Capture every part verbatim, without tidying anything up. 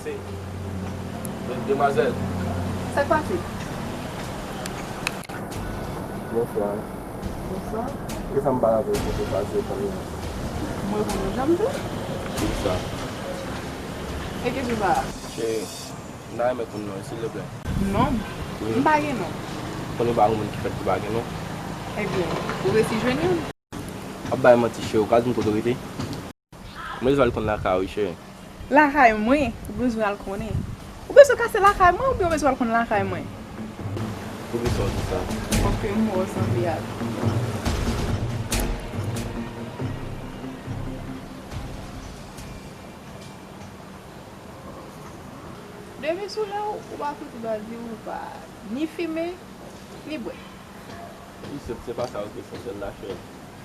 Se, de-, demwazèl. Sa k pase? Bonswa. Bonswa. Poukisa m pa avè w pou pase kounye a? Mwen konnen w janm tou. Poukisa? E kesyon sa a? Cheri, m ta renmen konn non w, silvouplè. Non? Wi. M pa gen non. Konnen pa gen moun ki fèt ki pa gen non. Ebyen, ou resi jwenn youn? W ap bay manti, cheri, ou ka di m kote w rete? M bezwen al konn lakay ou wi, cheri. Lakay mwen, ou bezwen al konnen? Ou bezwen kase lakay mwen oubyen ou bezwen al konn lakay mwen? Poukisa w di sa? Paske m wè w sanble ak. Depi sou lè w, ou pa fouti bandi, ou pa ni fimen, ni bwè. Wi, se, se pa sa yo te fè sèl la, cheri.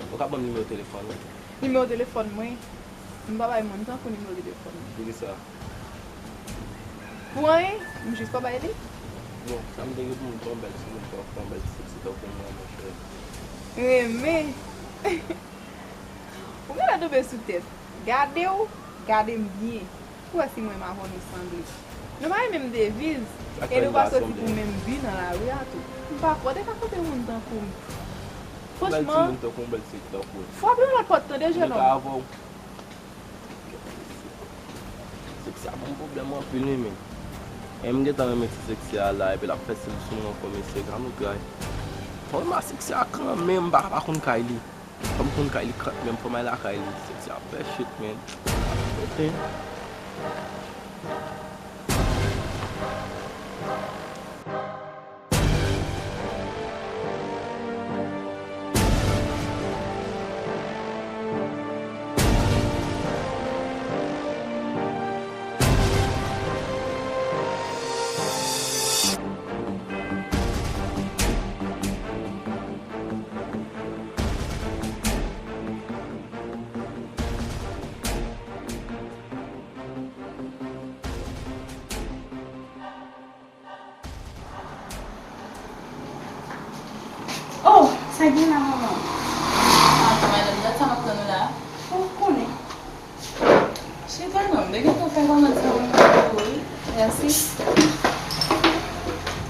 Ou ka ban m nimewo telefòn ou? Nimewo telefòn mwen? M pa bay moun tankou nimewo telefòn mwen. Poukisa? Pou anyen, m jis pa bay li. Bon, sa m te gen pou m te yon bèl ti moun tankou, yon bèl ti seksi tankou mwen, monchè. Renmen. Ou genlè tonbe sou tèt. Gade w, gade m byen. Pou wè si mwen m avè w nou sanble. Nou pa gen menm deviz, e nou pa soti pou menm bi nan lari a tou. M pa kwè w te ka kote moun tankou m. Franchman, frape yon lòt pòt tande, jennonm. Seksi a ban m pwoblèm anpil wi, men. E m gentan renmen ti seksi a la, epi l ap fè stil sou mwen, fò mesye, gade yon bagay. Fò m a seksi a kanmenm, m pa ka pa konn kay li. Fò m konn kay li kanmenm, fò m al lakay li. Seksi a ap fè shit, men. Ok. Oh, sa gen la, manman? Anfen, madanm, dat sa m ap tann ou la. Ou konnen. Chita non, m te gentan fè kòmand sa mwen pou ou, wi. Mèsi.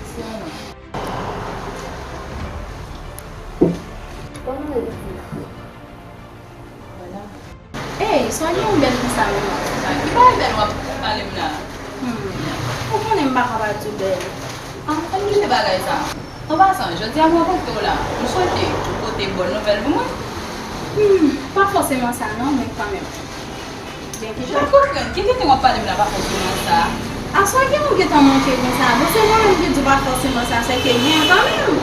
Se yon non. Kòman w ye, pitit? Ey, Sonia, ou bèl konsa menm. Ki bagay bèl w ap pale m la? Hmm. Ou konnen m pa ka pa di w bèl. Ah, ann kite bagay sa. An pasan, jodi a m rankontre w la, m swete ou pote bòn nouvèl pou mwen. Hmm, pa fòseman sa non, men kanmenm. Byen ki jan. M pa konprann, ki kote w ap pale m la pa fòseman sa? Aswè gen ou gentan manke konsa, bon se mwen menm ki di w pa fòseman sa, sèke gen kanmenm.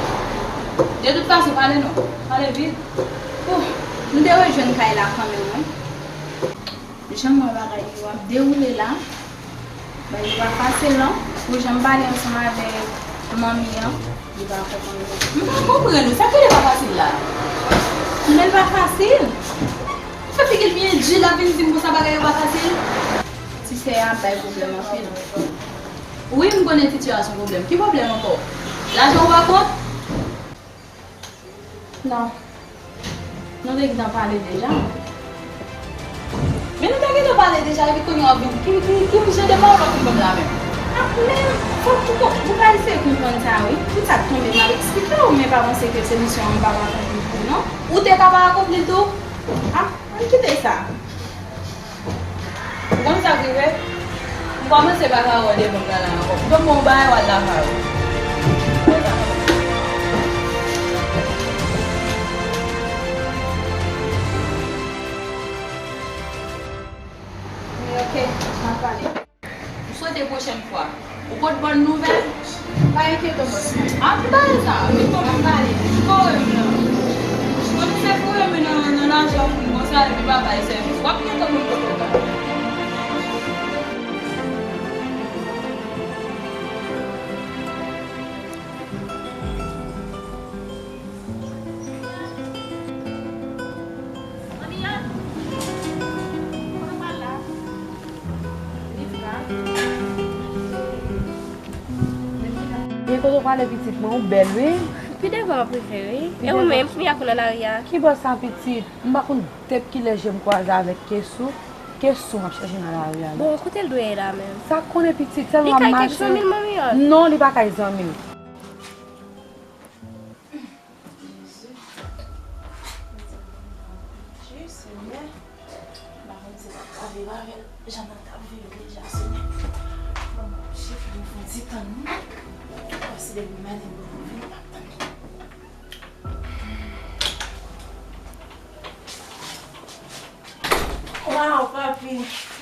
De tout fason, pale non, pale vit. Oh, m te rejwenn kay la kanmenm, wi. Jan m wè bagay yo ap dewoule la, bagay yo pa fasil non. Pou jan m pale ansanm avèk manmi an, li pa konprann mwen. M pa konprann ou, sa k rele pa fasil la? Men l pa fasil. Ou fè figi l byen di, l ap vin di m konsa bagay yo pa fasil. Ti sè a ap bay pwoblèm anpil. Wi, m konnen Titi a se yon pwoblèm. Ki pwoblèm ankò? Lajan ou pa kont? Non. Nou te gentan pale deja. Men nou te gentan pale deja, epi kounye a w ap vin. Ki, ki, ki jan de pawòl w ap vin ban m la menm? Ah, men, fòk ou, ou ka eseye konprann sa, wi. Tout sa k tonbe, m ap eksplike w, men pa panse ke solisyon an m pa ka akonpli l pou ou, non. Ou te ka pa akonpli l tou? Ah, ann kite sa. Ou konn sa k rive? M kòmanse pa ka wè w devan m nan la ankò. M pran yon bagay w al lakay ou. Wi, ok, n ap pale. M swete pwochèn fwa ou pot bòn nouvèl. Pa enkyete w, bòs mwen. Ah, m pa wè sa. Men kòman m pale? Ou kore m nan. Ou konnen se foure m nan, nan lajan pou m konsa, epi pa bay sèvis. W ap gentan konn kote w pral. Manmi an, kote w pral la? Gen kote w prale pitit mwen, ou bèl wi. Pi devan w ap rive wi. E ou menm, kounye a pou nan lari a. Ki bò sa pitit? M pa konn tèt kilè je m kwaze avèk Kesou. Kesou m ap chèche nan lari a la. Bon, kote l dwe ye la menm? Sa konnen pitit, tèlman m ap mache. Li kay kèk zanmi l, manmi an? Non, li pa kay zanmi l. Jezi, Senyè. M pa konn si l ap ka viv avè l jan nan t ap viv deja, Senyè. Bon, chif li fon ti tann wi. Paske depi maten m poko vini, m ap tann li. Waw, papi,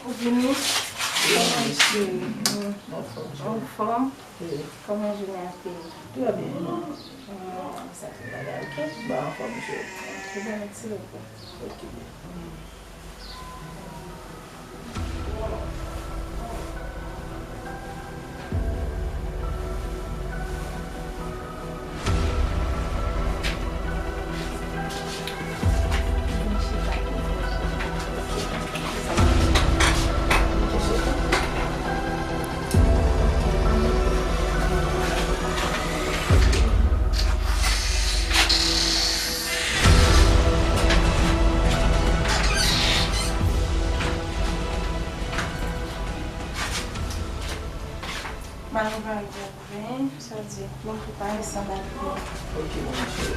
ou vini? Kòman cheri? Anfòm, cheri. Anfòm? Wi. Kòman jounen an te ye? Trè byen, e mwen? Hum, sa tout bagay, ok? Ba, anfòm, cheri. Ok, bon, mèsi bokou. Ok, byen. Mwen prepare pou ven, sa di, mwen prepare sandal pou ou. Ok, mwen cheri.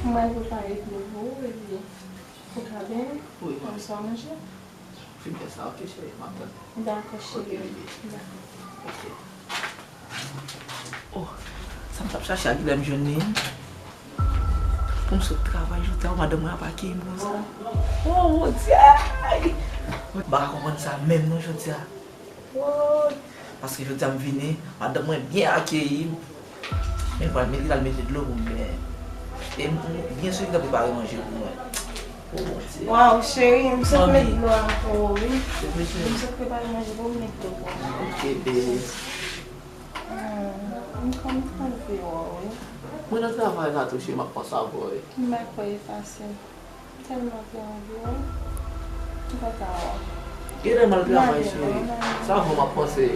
Mwen prepare dlo pou ou, epi ou ka benyen, wi, mwen. Konsa w manje. Fin fè sa, ok, cheri, m ap tann. Dakò, cheri. Ok, bebe. Dakò. Ok. Oh, sa m t ap chache a, kilè m jwenn li? Pou m sot travay jodi a, madanm mwen ap akeyi m konsa. Oh, Bondye! M pa ka konprann sa menm non jodi a. What? Paske jodi a m vini, madanm mwen byen akeyi m. Men pral mete, l al mete dlo pou m benyen. E m, m byen sou li ta prepare manje pou mwen. O Bondye. Waw, cheri, m sot met dlo a pou ou, wi. Mami. Se vre, cheri. M sot prepare manje pou ou, m met dlo pou ou. Ok, baby. Hmm, m konn tande wè w, wi. Mwen nan travay la tou, cheri, m ap panse avè w, wi. M pa kwè e fasil. Tèlman te anvi w. M pa ka wè. Genlè m al travay, cheri. Sa avè w m ap panse.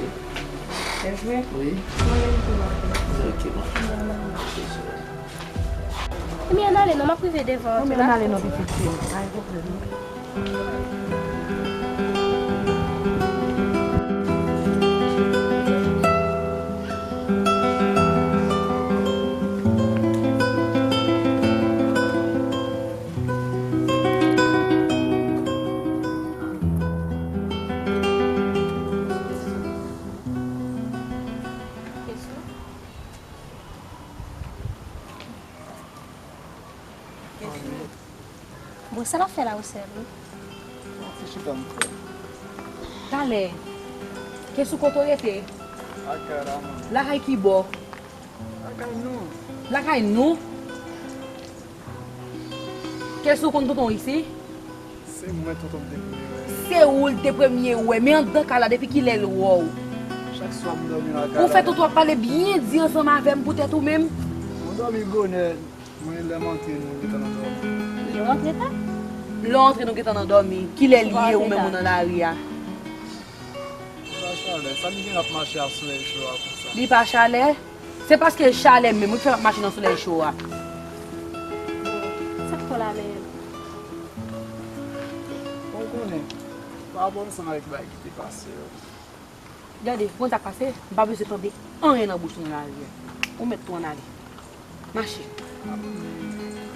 Se vre? Wi. Mwen menm tou m ap panse. Ok, mwen. Mwen menm. Ok, cheri. Ebyen, ann ale non, m ap rive devan an tou la. Ann ale non, pitit fi m. Pa gen pwoblèm non. Bon, sa l ap fè la, ou sèl, wi. Ti chita m fè. Talè. Kesou, kote w rete? Lakay la, manmi. Lakay ki bò? Lakay nou. Lakay nou? Kesou, konn tonton w isi? Se mwen tonton m te premye wè. Se ou l te premye wè, men anndan kay la, depi kilè l wè w? Chak swa m dòmi lakay la. Ou fè tonton ap pale byen di ansanm avè m poutèt ou menm? Mwen dòmi bonè. Mwen, lè m antre, nou gentan nan dòmi. Lè w antre ta? Lè w antre, nou gentan nan dòmi. Kilè l ye ou menm ou nan lari a? Li pa chalè. Sa li gen l ap mache ak solèy cho a konsa? Li pa chalè? Se paske l chalè menm wi ki fè l ap mache nan solèy cho a. Sa k fè w la menm? Bon, ou konnen, pa rapò ansanm avèk bagay ki te pase yo. Gade, ou konn sa k pase? M pa bezwen tande anyen nan bouch ou nan lari a. Ou mèt tou ann ale. Mache.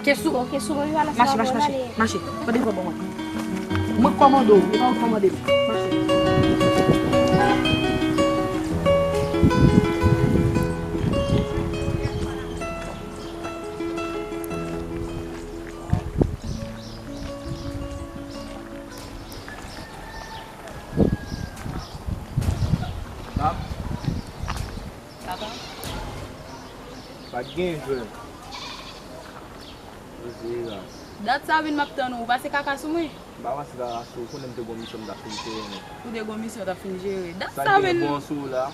Kesou. Bon, Kesou, bon, yo, ala sa. Mache, mache, mache. Mache. Pran devan ban mwen. Mwen k kòmande w, e pa ou k kòmande m. Mache. Pap. Papa. Pa t gen jwèt. Yo se la. Dat sa vin m ap tann ou. Ou pase kaka sou mwen? M pa pase kaka sou ou. Konnen m te gon misyon m t ap fin jere. Ou te gon misyon w t ap fin jere. Dat sa vin. Sa gen bon sou ou la?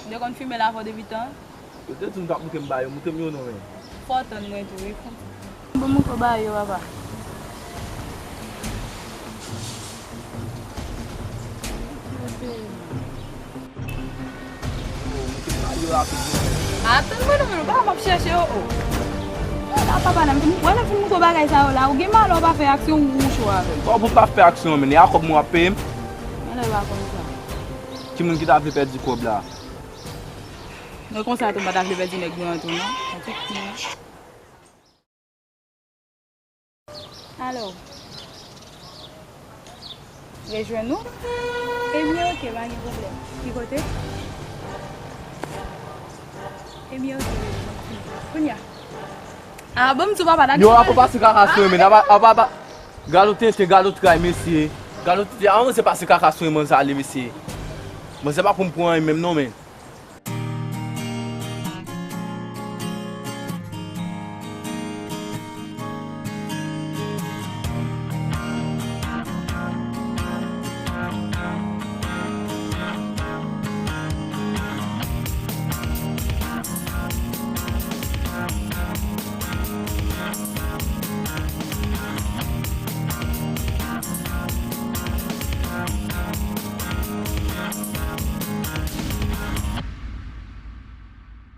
M te konn fimen l avè w depi tan. Yo te di m t ap moute m ba yo, moute m yo non men. Fò w tann mwen tou wi, fò w tann. Bon, moute w ba yo, papa. Atann mwen non, men ou pa m ap chèche, o, o. Ala papa, nan m fin, wè, nan m fin moutre w bagay sa yo la, ou gen malè, ou pa fè aksyon, ou cho avè m. Kòb ou pa fè aksyon, men e a kòb mwen w ap peye m? Malè pa konn sa. Ki moun ki ta vle pèdi kòb la? Mwen konsa tou, m pa ta vle pèdi nèg mwen an tou, non. Yon ti ti. Alò, rejwenn ou? Ebyen, oke, pa gen pwoblèm. Ki kote? Ebyen, oke, rejwenn ou. Kounye a. Ah, bon, m di w papa, n a gen pale. Yo, apa pase kaka sou mwen, apa, apa, apa. Galo tenten, galo tray, mesye. Galo tenten, a, mwen se pase kaka sou mwen, sa ale, mesye. Mwen se pa pou m pran anyen menm, non, men.